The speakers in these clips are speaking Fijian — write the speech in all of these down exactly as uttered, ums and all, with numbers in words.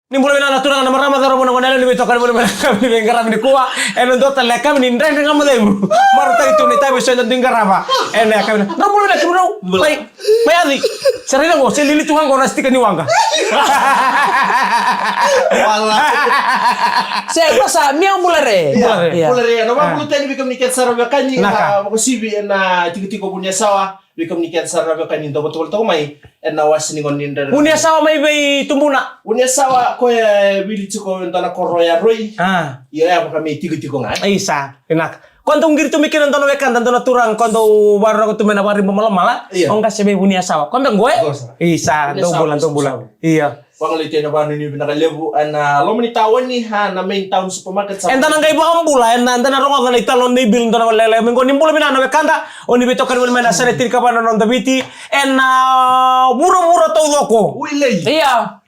Ni bula vinaka na turaga na marama, cauravou, na goneyalewa, ni veitokani voli mai na yakavi ni veiqaravi nikua. Ena dua tale na yakavi ni Dredre Ga Mo Cegu. Marautaki tu na itavi eso eda dui qarava ena yakavi ni. Drau bula vinaka kemudrau. Bula. Mai, mai Aci. Sa raica qo, se lili tu ga qo na stika ni waqa. Wala. Se, qo sa, mia bula re. Ia, bula re. Ia. Bula re, na vakabula tale vei kemuni kece sara veiwekani, naka, na vakasivi ena tikotiko Vuniyasawa. Vei kemuni kece sara na veiwekani dau vata volitaka mai ena wase ni gauna ni Dredre. Vuniyasawa mai vei Tubuna. Vuniyasawa koya e wili tiko e dua na koro ya Roi. A. Io, ya vaka me itikotiko ga. Isa, vinaka. Ko dau qiri tu mai kina dua na wekada, dua na turaga ko dau vakarorogo tu mai na Vakariba Malamala. Io. O qase mai Vuniyasawa. Ko beka qo e? Qo sa. Isa, dou bula, dou bula. Io. Vagolei tiko na vakanuinui vinaka levu ena loma ni taoni, a, na main town supermarket sa. Eda na qai vakabula, eda, eda na rogoca na italanoa nei Bill, dua na gone lailai mai qo. Ni bula vinaka na wekada, o ni veitokani voli mai na yasana e tinikava na noda Viti ena vuravura taucoko. Ui lei. Ia.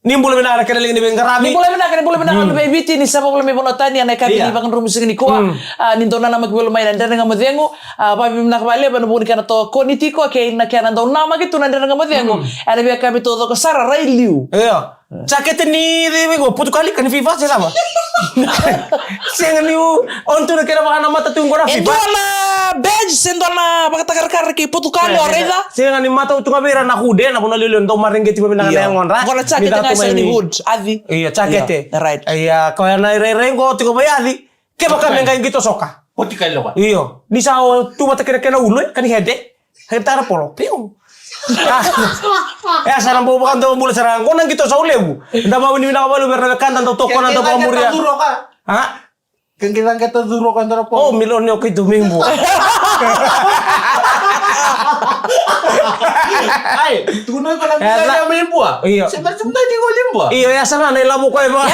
Ni bula vinaka na kena liga ni veiqaravi. Ni bula vinaka, ni bula vinaka na vei Viti, ni sa vakabula mai vanua tani ena yakavi ni vakadrumusiga nikua. Mm. A, ni dau nanamaki voli mai na Dredre Ga Mo Cegu. A, vakavinavinaka vakalevu ena vuku ni kena tokoni tiko kei na kena dau namaki tu na Dredre Ga Mo Cegu. Mm. Ena veiyakavi taucoko sara, rai liu. Io. Jakete ni cei vei qo, Potukali, ka ni fifa se cava? Sega ni o, o ni tu na kena vakanamata tu qo na fifa. E dua na badge, se dua na vakatakarakara kei Potukali, o raica. Sega ni matau tu ga vei ira na hood, na vanua liuliu dau mareqeti vakavinaka na yagodra. Qo na jakete ga e sega ni hood, Aci. Io, jakete. Io, right. Ia, koya na irairai qo tiko mai Aci. Kevaka me qai qito soka. Oti kai loka. Io. Ni sa o tu vata kei na kena ulu, e, ka ni hede. Hede tara polo. Piu. Ah. E, sa na bau vakadobula sara. Qo na qito sa ulevu. Da vakavinavinaka vakalevu vei ira na wekada dau tokona, dau vakamuria. Ke qai curu ka. Ha? Ke qai curu ka, curu ka dara polo. O, milioni o keitou mai Bua. Ai, tukuna ko na milioni mai Bua. Io. Se mera tu mai Bua. Io, ya sa na ilavo ko e va.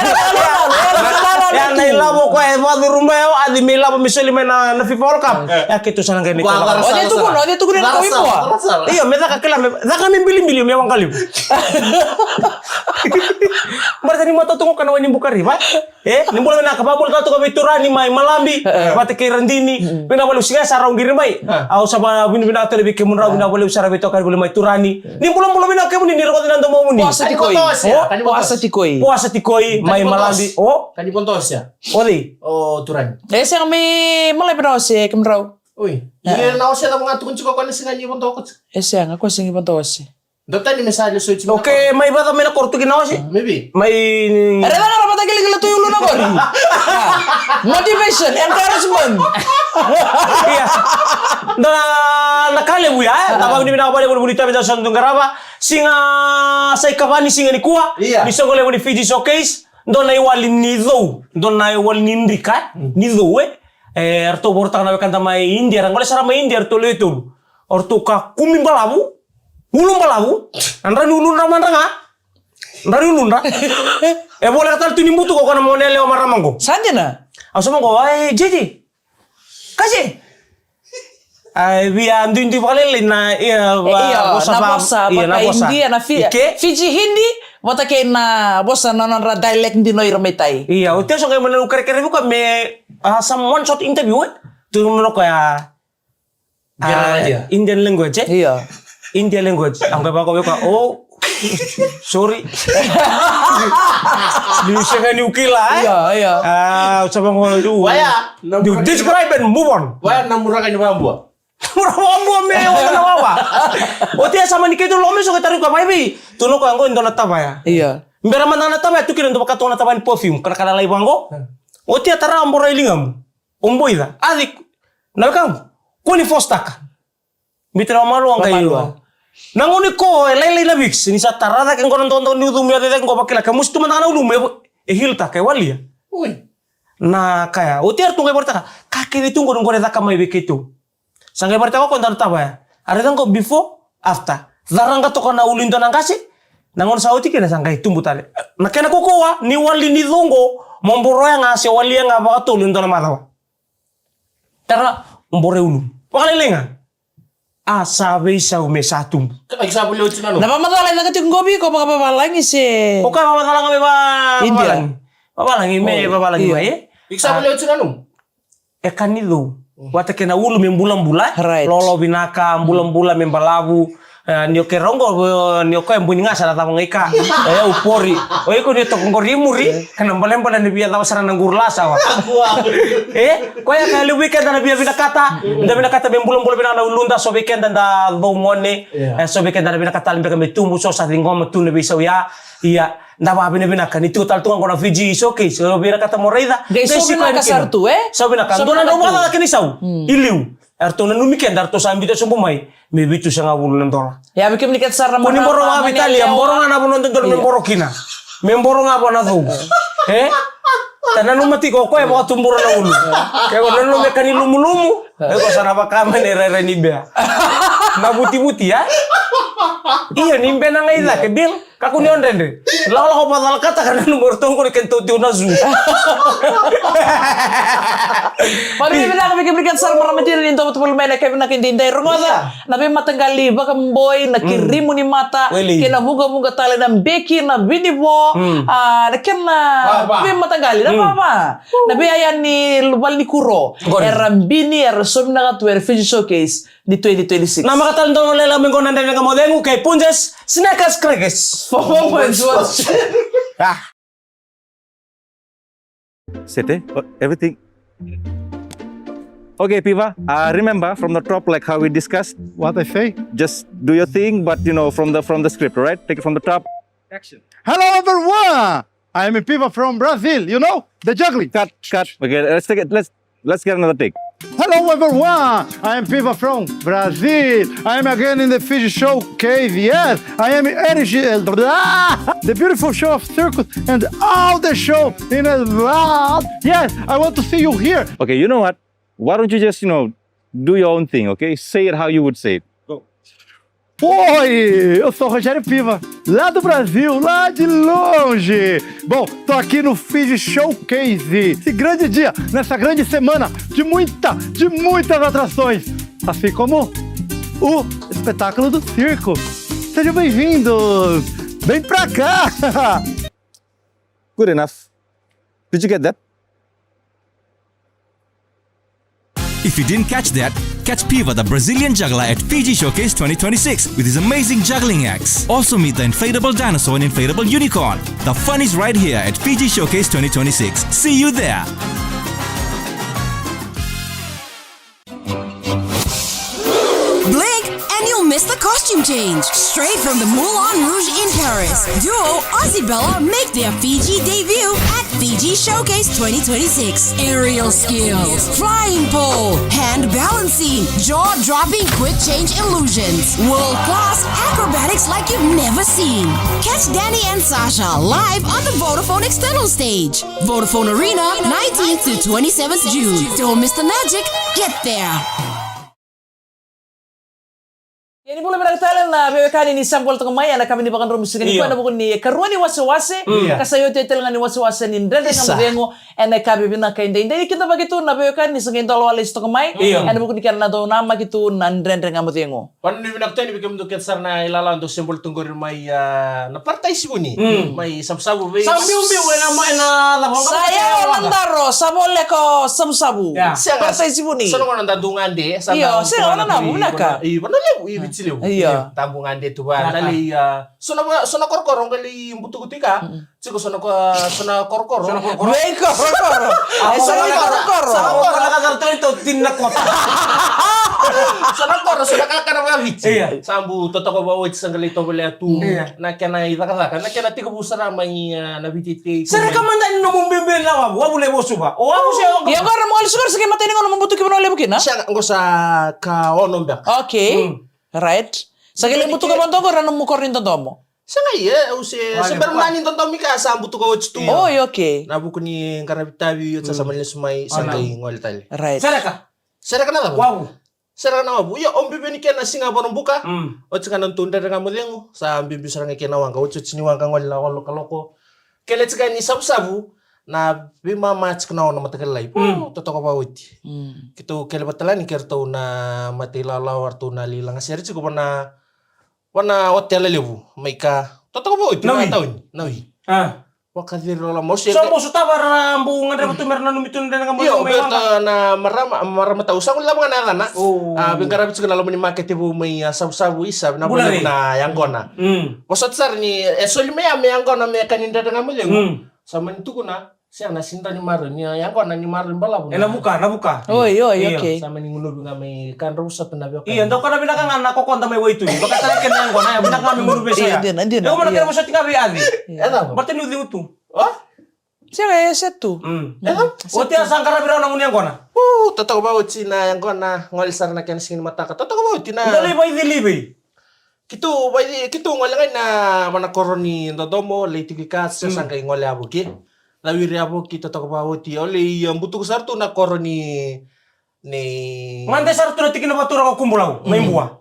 Ya na ilavo ko e va, curu mai o Aci me ilavo me soli mai na, na fifa World Cup. Ya keitou sa na qai ni. O cei tukuna, o cei tukuna na ko i Bua? Io, me caka kila, me caka me bilibili, me waqalivu. Mara ni matau tu qo ka na wai ni bukari, va? E, ni bula vinaka, vakabula tale toka vei Turani mai Malabi, vata kei Radini. Vinaka vakalevu, siga ya sa rau qiri mai. Au sa vakavinavinaka tale vei kemudrau, vinaka vakalevu sara veitokani voli mai Turani. Ni bulabula vinaka kemuni ni rogoci na domomuni. Poasa tikoi. Poasa tikoi. Poasa tikoi mai Malabi. O? Ka ni vodo ose? O cei? O Turani. E sega, mai Malabi na ose kemudrau. Oi. Ia na ose cava ga tukuni tiko ko na siga ni vodo oti? E sega, ko sega ni vodo ose. Dou tani me sa lesu oti. Okay, mai vata mai na koro tu ki na ose. Maybe. Mai. Era caka na vata kilakila tu i uluna qori. Ah, motivation, encouragement. Ia. Da na ka levu ya, e? Da vakavinavinaka vakalevu ni vuli tavi da sa dau qarava. Siga sa ikava ni siga nikua. Ia. Ni soqo levu ni Fiji Showcase. Dua na iwali ni cou. Dua na iwali ni drika, e? Ni cou, e? E, eratou vakarautaka na wekada mai India. Era gole sara mai India, eratou lewe tolu. O ratou ka kumi balavu. Ulu balavu. A dra ni uludra madra ga. Dra ni uludra. E voleka tale tu ni butuka ko na mone lewa marama qo. Sa dina. Au sa maqo, ai, J J. Kasi. Ai, via duidui vakalailai na, ia, na vosa vaka-India, na Fi-, Fiji Hindi, vata kei na vosa na nodra dialect dina o ira mai tai. Ia, o teu sa qai mane kerekere vei koya me, a, some one short interview, e? Tu na koya. Ah, Indian language, e? Io. Indian language. Au qai vaqo vei koya, oh, sorry. Niu sega niu kila, e? Io, io. Ah, au sa vaqo, you, you describe and move on. Waya na muraka ni vabua. Muraka vabua me, waya na wawa. Oti ya sa mani keitou lako mai so qai tarogi koya mai vei. Tu na koya qo e dua na tavaya. Io. Bera mada na tavaya, tu kina dua vaka tu na tavaya ni perfume. Kana kana lai vaqo. Oti ya tara, boro i ligamu. O boica, Aci, na wekaqu, kua ni force-taka. Biuta na wamalua qai. Wamalua. Na gauna qo e lailai na weeks, ni sa tara cake qo na dodo ni ucumu, yaco cake qo vakila, ka musu tu mada ga na ulumu, e, e heal-taka, e walia. Ui. Na ka ya, oti eratou qai vakaraitaka, ka kece tu qo ni qori e caka mai vei keitou. Sa qai vakaraitaka o koya dua na tavaya. A raica qo before, after. Caraqa toka na ulu i dua na qase. Na gauna sa oti kina sa qai tubu tale. Na kena kaukauwa ni wali ni cou qo, mo boroya ga se walia ga vakatolu e dua na macawa. Tara, mo boroya ulu. Vakalailai ga. A sa veisau me sa tubu. Ka, iko sa volia oti na nomu. Na vakamacala e caka tiko qo vei iko vakavavalagi se. O koya vakamacala ga me va-, India. Vavalagi. Vavalagi, me vavalagi mai, e? Iko sa volia oti na nomu. E ka ni cou. Mm. Vata kei na ulu me bulabula, e? Right. Lolo vinaka, bulabula me balavu. E, ni o ke rogo, o, ni o koya buni ga sa na cava ga i ka. E, au pori. O iko ni o toka qori i muri, ka na balebale ni via cava sara na quru lasawa. E, koya ka levu vei keda na via vinakata. Da vinakata me bulabula vinaka na uluda, so vei keda da cou gone. E, so vei keda na vinakata tale beka me tubu, so sa ciqoma tu na veisau ya. Ia, da vavinavinaka ni tiko tale tu ga qo na Fiji Showcase, o vinakata mo raica. Qai so vinaka sara tu, e? So vinaka. Dua na drau vakacakacaka ni sau. I liu. Eratou nanumi keda, eratou sa biuta sobu mai me vitusagavulu na dola. Ia, vei kemuni kece sara na marama, boro ga, Vitalia, boro ga na vanua dodonu me boro kina. Me boro ga vua na cou. E? Ta nanuma tiko o koya e vakatubura na ulu. Ke ko nanuma me ka ni lumulumu, e ko sa na vaka mai na irairai ni bea. Na vutivuti, a? Ia, ni bea na gai cake, Bill. Kakua ni o dredre. Lakolako vacalakataka na nomu ratou qori kena tautiu na zu. Vavinavinaka vei kemuni kece sara marama dina ni dou vata voli mai na yakavi vinaka edaidai. Rogoca na veimataqali vakaboi, na kirimu ni mata, kei na vuqavuqa tale, na beki, na vinivo, a, na kena veimataqali, na vava, na veiyaya ni vale ni kuro. Era bini, era sovinaka tu, era Fiji Showcase ni twenty twenty-six. Na makatala dau lela me qo na Dredre Ga Mo Cegu kei Punjas Snackers Crackers. For moments was Ah. Sete, oh, everything. Okay, Piva, uh, remember from the top, like how we discussed? What I say? Just do your thing, but, you know, from the, from the script, all right? Take it from the top. Action. Hello, everyone! I am Piva from Brazil, you know, the juggling. Cut, cut. Okay, let's take it. Let's, let's get another take. Hello, everyone. I am Piva from Brazil. I am again in the Fiji Showcase. Yes, I am energy, the beautiful show of circus and all the show in the world. Yes, I want to see you here. Okay, you know what? Why don't you just, you know, do your own thing, okay? Say it how you would say it. Go. Oi, eu sou o Rogério Piva, lá do Brasil, lá de longe. Bom, tô aqui no Fiji Showcase. Esse grande dia, nessa grande semana de muita, de muitas atrações, assim como o espetáculo do circo. Sejam bem-vindos. Vem pra cá. Good enough. Did you get that? If you didn't catch that, catch Piva, the Brazilian juggler, at Fiji Showcase twenty twenty-six with his amazing juggling acts. Also meet the inflatable dinosaur and inflatable unicorn. The fun is right here at Fiji Showcase twenty twenty-six. See you there! Blink and you'll miss the costume change. Straight from the Moulin Rouge in Paris, duo Ozzy Bella make their Fiji debut at Fiji Showcase twenty twenty-six. Aerial skills, flying pole, hand balancing, jaw-dropping quick change illusions, world-class acrobatics like you've never seen. Catch Danny and Sasha live on the Vodafone External Stage. Vodafone Arena, nineteenth to twenty-seventh June. Don't miss the magic. Get there. Ia ni bula vinaka tale na veiwekani ni sa volitaka mai ena yakavi ni vakadromu siga nikua ena vuku ni karua ni wasewase. Ka sa iotioti tale ga ni wasewase ni Dredre Ga Mo Cegu ena yakavi vinaka edaidai. Ni kidavaki tu na veiwekani ni sa qai dolava lesu toka mai ena vuku ni kena dau namaki tu na Dredre Ga Mo Cegu. Vanavinaka tale vei kemudou kece sara na ilala dou se bole tu qori mai, a, na Parataisi Vuni. Mai Savusavu vei. Sa biubiu ena, ena cava? Sa yawa na daro, sa voleka o Savusavu. Sega. Parataisi Vuni. So na gauna da dau gade, sa da dau gade. Io, sega, Vanua Levu, i Viti Levu. Io. Da dau gade tu va, da lai, a, so na, so na korokoro qai lai butuku tu i ka. Tiko so na ko-, so na korokoro. So na korokoro. Vei korokoro. E so na korokoro. Sa korokoro na kakana tau tini na kota. So na koro, so na kakana vakaviti. Ia. Sa bu totoka vakaoti sa qai lai tovolea tu. Ia. Na kena icakacaka, na kena tekivu sara mai, e, na viti tei. Sere ka mada ni nomu bebe na wavu, wavu levu o Suva. O wavu se o. Ia qori mo ali Suva, se ke matai ni gauna mo butuki Vanua Levu kina? Sa qo sa ka ono beka. Okay. Right. Sa qai lai butuka mada qori na nomu koro ni dodomo. Sega, e, au se, se bera na ni dodomi ka sa butuka oti tu. Oi, okay. Na vuku ni qaravi tavi, oti sa mani lesu mai, sa qai gole tale. Right. Sereka. Sereka na cava? Wavu. Sereka na wavu. Io, au biubiu ni kena siga Vakaraubuka. Oti ga na nodatou Dredre Ga Mo Cegu, sa biubiu sara ga kena waqa. Oti, oti ni waqa gole lako, lokaloko. Kele tiko ni Savusavu, na veimama tiko na ono mataka lailai. Totoka vakaoti. Keitou kele vata tale ga ni keratou na matailawalawa, ratou na lai lagasere tiko vana Vana otela levu mai ka totoka vakaoti na tauni, na wi. A. Vakaciri loloma. Au se So mo sotava ra bau gadreva tu me ra nanumi tu na dredre ga mo Io, mai waqa. Berta na marama, marama tau. Sa gole lavo ga na yacana. Oh. A, veiqaravi tiko na loma ni makete vou mai, a, Savusavu isa, vinaka Bula vakalevu rei. Na yaqona. Mm. Vosota sara ni, e soli mai ya me yaqona me ka ni dredre ga mo cegu. Mm. Sa mani tukuna, sega na sega ni maroroi, ni yaqona ni maroroi balavu. E na vuka, na vuka. Oi, oi, Io. Okay. Sa mani gunuvi ga mai ka drau sa tu na vioka. Io, dau kana vinaka ga na kokoda mai waitui. Vakatara kena yaqona, ya vinaka ga me gunuvi Io, sa ya. Dina, dina, Io, mana io. Kena vosoti ga vei Aci. Io. E cava? Marta ni uci utu. O? Sega, e set tu. Mm. E cava? Oti a sa qaravi rau na gunu yaqona. U, totoka vauci na yaqona, gole sara na kena siga ni mataka. Totoka vauci na Dau lai vaicili vei. Kitu, vai, kitu gole gai na vana koro ni dodomo, lai tiki ka, se Mm. sa qai gole a vuki. Cawiri a vuki, totoka vauci, o lai, a, butuku sara tu na koro ni, ni Mande sara tu na tiki na vatura ko Kubulau, mai Mm. Bua.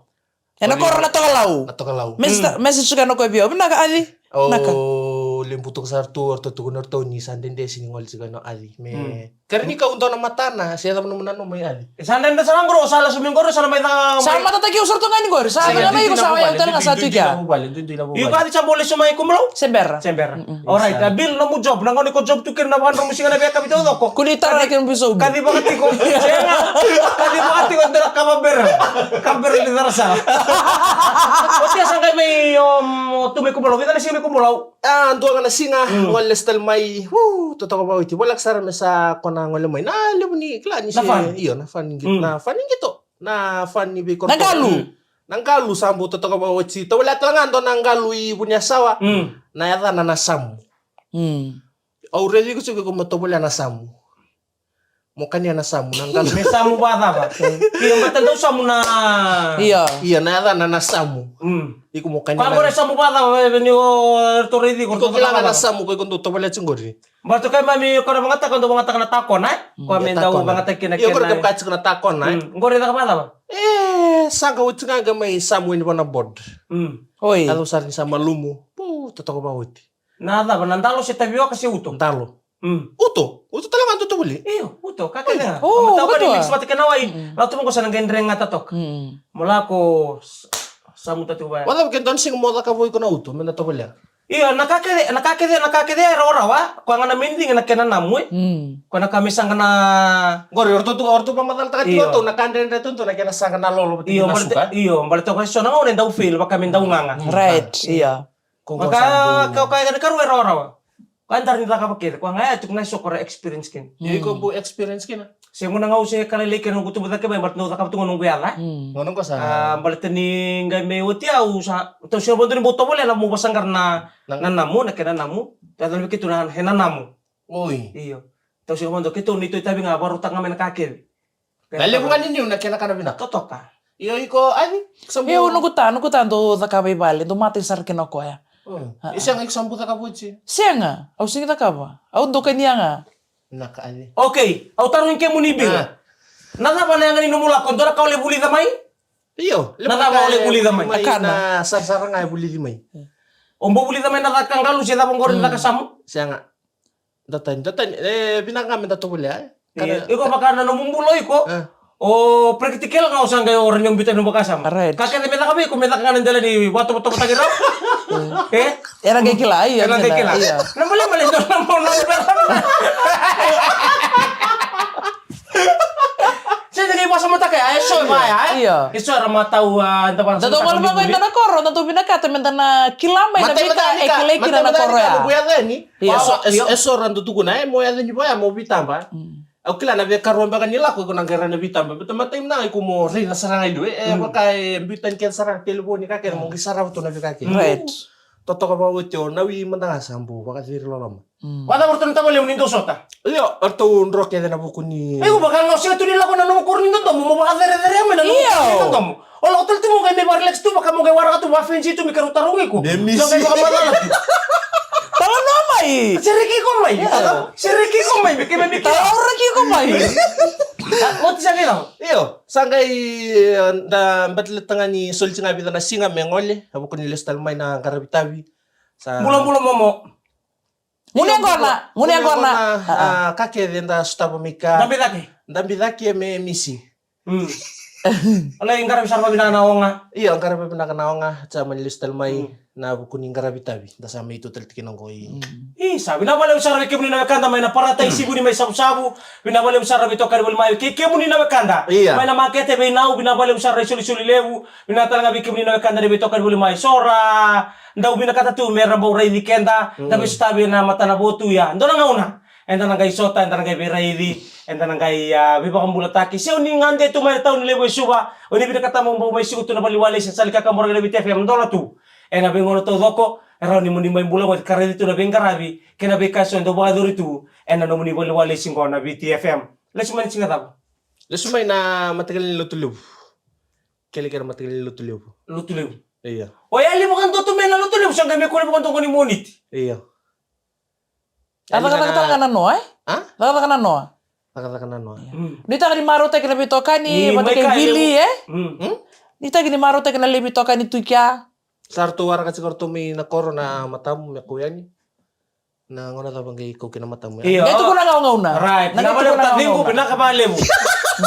E na koro na Tokalau. Na Tokalau. Message Mm. ta-, message ka na koya vei au. Vinaka, Aci. Naka. O, lai butuka sara tu, o ratou tukuna o ratou ni sa dede sega ni gole tiko na Aci. Me Mm. kere ni kau dua na matana, se cava na muna no mai Aci. E sa dede sara qori, o sa lesu mai qori, sa na mai ca Sa mai. matataki au sara tu ga ni qori. Sa Sa na na mai dui, iko dui sa na wai au mai, tale ga dui, sa dui, tu dui kea. na vuvale, dui, dui na vuvale. Iko Aci sa bole so mai Kumlau? Se bera. Se bera. Mm-mm. Alright, Sa a Bill, nomu job, na gauna iko job tu kina na vakadromu siga na veka vita o coko. Kuni tara na kena bisobu. Kaci vakatiko. Sega. Kaci vakatiko dela kava bera. Kava bera ni cara sara. O tia sa qai mai o, o tu mai Kumlau, vica na siga mai Kumlau. A, dua ga na siga, Mm. gole lesu tale mai. Hu, totoka vauci. Voleka sara me sa kona gole mai. Na levu ni kila ni Na se, fan. io, na fan ni qito, Mm. na fan ni qito. Na fan ni veikoro. Na qalu. Mm. Na qalu sa bau totoka vauci. Tovolea tale ga dua na qalu i Vuniasawa. Mm. Na yacana na Samu. Mm. Au raici iko tiko iko mo tovolea na Samu. Mo kania na Samu, na qalu. Me Samu vacava? Io, mata dau Samu na Io. Io, na yacana na Samu. Mm. Iko mo kania Kwa na qore Samu vacava, e, ni o, e, ratou raici iko, Iko ratou kila ga na vacava. Samu, ko iko dau tovolea tiko qori. Baleta kai mami, ko na vagataka, dau vagataka na takona, e? Mm. Ko me Ia dau takona. Vagataki na Io, ko kena. Dau vagataki na takona, e? Mm. Qori caka vacava? E, sa qai oti ga qai mai Samu ni vana board. Mm. Oi. Ka dau sara ni sa malumu. Pu, totoka vauci. Na cava, na dalo se tavioka se uto? Dalo. Mm. Uto, uto tale ga dau tovolei. Io, uto, ka kece ga. Oi. Oh, Matau ka ni uto. Mix vata kei na wai. Mm. Lako tu vaqo sa na qai dregata toka. Mm. Mo lako s-, Samu tatu vaya. Vacava ke dua na siga mo caka vou iko na uto, me na tovolea. Io, na ka kece, na ka kece, na ka kece e rawarawa. Koya ga na main thing na kena namu, e. Mm. Koya na ka me saqa na Qori, o ratou tu, o ratou vamacalataka tiko Io. Ratou na ka dredre tu, tu na kena saqa na lolo vata Io, kei na baleta, suka. Io, baleta koya so na gauna e dau fail, vaka me dau gaga. Right, io. Ko Vaka, qo sa bau ka, ka, ka, ka rua e rawarawa. Ka dara ni cakava kece, koya ga e tukuna e so ko ra experience kina. Io, iko bau experience kina. Se gona ga au se ka lailai kina noqu tubu cake mai, baleta au cakava tu ga noqu yaca. Mm. Gona qo sa A, baleta ni qai me oti au sa, tau se vodo ni bau tovolea na mo vasaqara na, Na na namu, na kena namu. Yaca na vei keitou na, he na namu. Oi. Io. Tau se vodo keitou ni tou itavi ga, varautaka ga mai na ka kece. Na levu ga ni niu na kena kana vinaka. Totoka. Io, iko, Aci, sa Io, bau. Noqu ta, noqu ta dau cakava i vale, dau matai sara kina o koya. Mm. Ah, E sega, ah. Iko sa bau cakava oti? Sega, au sega ni cakava. Au dau kania ga. Vinaka, Aci. Okay, au tarogi kemuni Bill. Ah. Na cava na yaga ni nomu lako, dua na ka o lai vulica mai? Io, Na cava o lai vulica mai? Mai Akana. Na sarasara ga e vulici mai. O bau vulica mai na caka qalu se cava qori na caka Samu? Sega. Dua tani, dua tani. E, vinaka ga me da tovolea, e. Kana Io, iko vaka na nomu bula iko. E. O practical ga o sa qai o rawa ni o biuta ni vakasama. Right. Ka kece me caka vei iko, me caka ga na dela ni vakatovotovotaki rau. E? Era qai kila, io, Era qai kila, kila. Io. Na malemale dua na mo na Se ni qai vakasamataka ya, e so e vaya, e? Io. E so era matau, a, da vakasamataka. Da dau gole vaqo ena koro, da dau vinakata me da na kila mai na veika e kilai kina na koro ya. Matai, matai, matai, matai, matai, matai, matai, Io. Wow, e so, e so, io. E so ra dau tukuna, e, mo yaca ni vaya, mo vitaba. Mm. Au kila na veikarua beka ni lako, iko na qai rai na vitaba. Baleta matai na iko mo raica sara ga i liu, e, e, Mm. vaka e biuta ni kece sara ga telefoni ka kece, mo qai sarava tu na veika kece. Right. Totoka vakaoti o Nawi mada ga sa bau vakaciri loloma. Mm. Vacava o ratou na tavalemu ni dau sota? Io, o ratou dro kece na vuku ni Io, vaka ga o sega tu ni lako na nomu koro ni dodomo, mo vakacerecerea mai na nomu koro ni dodomo. Io. O lako tale tu mo qai mai vakarelax tu, vaka mo qai waraka tu, vakafinji tu, me keirau tarogi iko. Me misi. Mo qai vakamacala tu. Talanoa mai. Sereki iko mai. Io. Sereki iko mai, me keimami kila. Talauraki iko mai. A, oti sa qai cava? Io, sa qai, e, da bataleta ga ni soli tiko ga e vica na siga me gole, a vuku ni lesu tale mai na qaravi tavi. Sa Bulabula momo. Gunu yaqona, gunu yaqona. Gunu yaqona, a, ka kece da sotava mai ka. Dabe cake. Dabe cake me misi. Mm. Alai qaravi sara vavinaka na oga. Io, qaravi vavinaka na oga. Sa mani lesu tale mai na vuku ni qaravi tavi. Da sa mai tu tale tiki na qoi. I sa vinaka vakalevu sara vei kemuni na wekada mai na parata i Sivuni mai Savusavu. Vinaka vakalevu sara vei tokani voli mai kei kemuni na wekada. Mai na makete vei nau, vinaka vakalevu sara i solisoli levu. Vinaka tale ga vei kemuni na wekada ni veitokani voli mai. So ra dau vinakata tu me ra bau raici keda, da veisotavi ena matana vo tu ya. Dua na gauna eda na qai sota, eda na qai veiraici, eda na qai a veivakabulataki. Se o ni gade tu mai na tauni levu e Suva, o ni vinakata mo bau mai suka tu na valiwale se sali kakaburaki na Viti F M, dola tu. Ena veigauna taucoko e rawa ni mo ni mai bula goti ka raici tu na veiqaravi kei na veika eso e dau vakayacori tu ena nomuni valiwale siqo na Viti F M. Lesu mai na siga cava? Lesu mai na mataqali ni Lotulevu. Kele kei na mataqali ni Lotulevu. Lotulevu. Ia. O yali vakadua tu mai na Lotulevu, sa qai me kune vakadua qo ni Moniti. Ia. A cakacaka tale ga na noa, e? A? Cakacaka na noa. Cakacaka na noa. Ia. Nuitaka ni marautaki na veitokani vata kei Vili, e? Nuitaki ni marautaki na lewe veitokani tu kea. Sa ratou waraka tiko ratou mai na koro na matamu me kau yani. Na gauna cava qai kau kina matamu? Io. Qai tukuna gauna. Right. Na qai tukuna gauna. Vinaka vakalevu.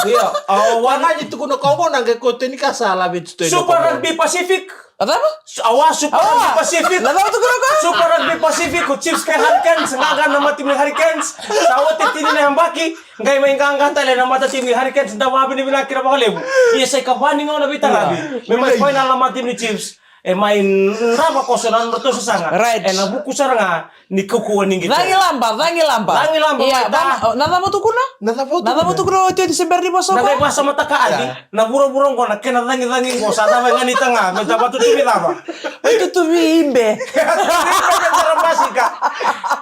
Io. Au wana ni tukuna kau gauna qai kau teni ka sa lave tu. Super Rugby Pacific. A cava? Awa, Super Rugby Pacific. Na cava tukuna kau? Super Rugby Pacific, ko Chiefs kei Hurricanes, qaqa na mata timi ni Hurricanes. Sa oti tini na yabaki, qai mai qaqa tale na mata timi ni Hurricanes, da vakavinavinaka kina vakalevu. Ia sa ikava ni gauna veitaravi. Me mai final na mata timi ni Chiefs. E mai drava koso na nodratou sasaga. Right. Ena vuku sara ga ni kaukauwa ni qito. Cagilaba, cagilaba. Cagilaba. Ia, mai ta. Na cava tukuna? Na cava tukuna? Na cava tukuna oti oti se bera ni vosa ko? Na qai vasamataka adi. Na vuravura oqo na kena cagicagi oqo sa cava e ganita ga me da vatutuvi cava? Vatutuvi ibe.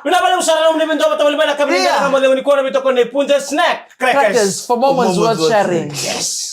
Vinaka vakalevu sara na nomuni veidua vata voli mai na kavi ni dela ga mo cegu ni kua na veitokoni nei Punjas Snack Crackers. Crackers for moments worth sharing. Yes.